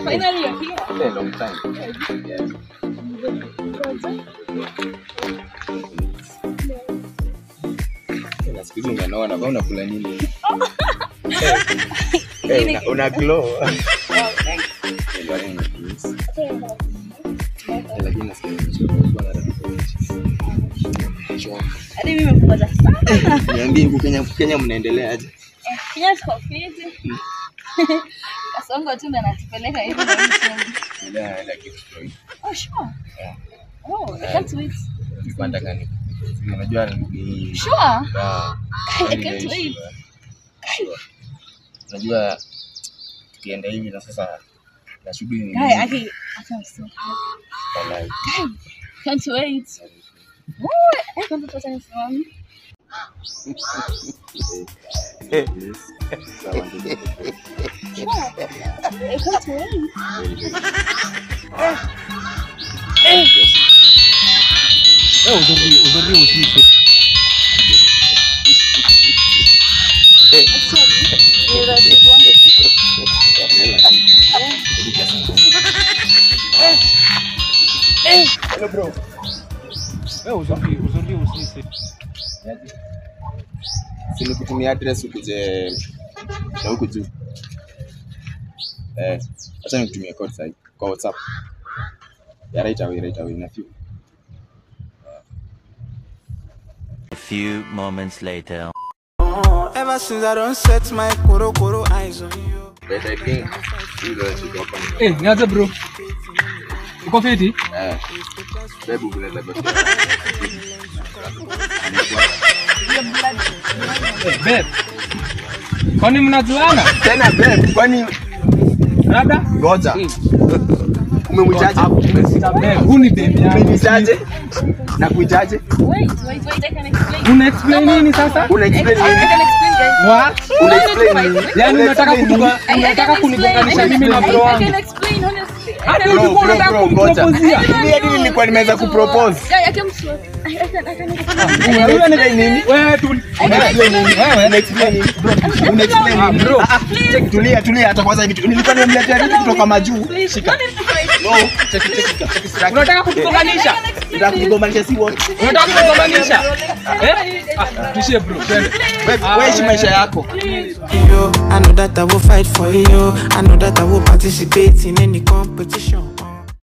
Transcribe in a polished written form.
Finally you're here. Yeah, long time. Yeah. Na siku hizi umeona kama unakula nini? Eh, una glow. Oh, thanks. Lakini nasikia nimechoka na Hadi mimi nimekungoja sana. Niambie huku Kenya mnaendelea aje? Kenya tuko fiti. Kasongo tu ndo anatupeleka hivi na mtu. Naenda kitu. Oh, sure. Yeah. Oh, I can't wait. Nilikuwa nataka ni unajua ni Sure. Yeah. I can't wait. Sure. Unajua tukienda hivi na sasa na shughuli ni Guy, I I'm so happy. Wallahi. Guy, can't wait. Oh, I can't wait nisimame. Sawa ndio. Sure. I can't wait. Aujourd'hui aussi c'est Actually, ni rafiki wangu. Hello bro. Aujourd'hui aussi c'est Si nikutumia address ukuje na huku juu. Acha nikutumie code sasa kwa WhatsApp. Yeah, right away na few. A few moments later. Ever since I don't set my koro koro eyes on you. But I think you guys should go on. Niaje bro? Uko fiti? Babu unaweza go. Babe. Kwani mnajuana? Tena babe, kwani labda? Ngoja. Umemwitaje? Babe, huyu ni babe yangu. Umemwitaje? Na kuitaje? Wait, I can explain. Una explain nini sasa? Una explain I nini? can explain, guys. What? Una explain nini? Yaani unataka kunigonganisha mimi na bro I wangu. can explain honestly. Hadi ulikuwa unataka kumproposia. Mimi hadi nilikuwa nimeweza kupropose. Yeah, I can I can explain. Wewe ni nini? Wewe tu Una explain nini? Una explain nini? Bro, una explain nini? Bro. Tulia, tulia hata kwanza hivi. Nilikuwa nimemletea vitu kutoka majuu. Shika. No, check. Unataka kutugonganisha? Unataka kugombanisha si wote. Unataka kutugonganisha? Tuishie bro. Wewe ishi maisha yako. I know that I will fight for you. I know that I will participate in any competition.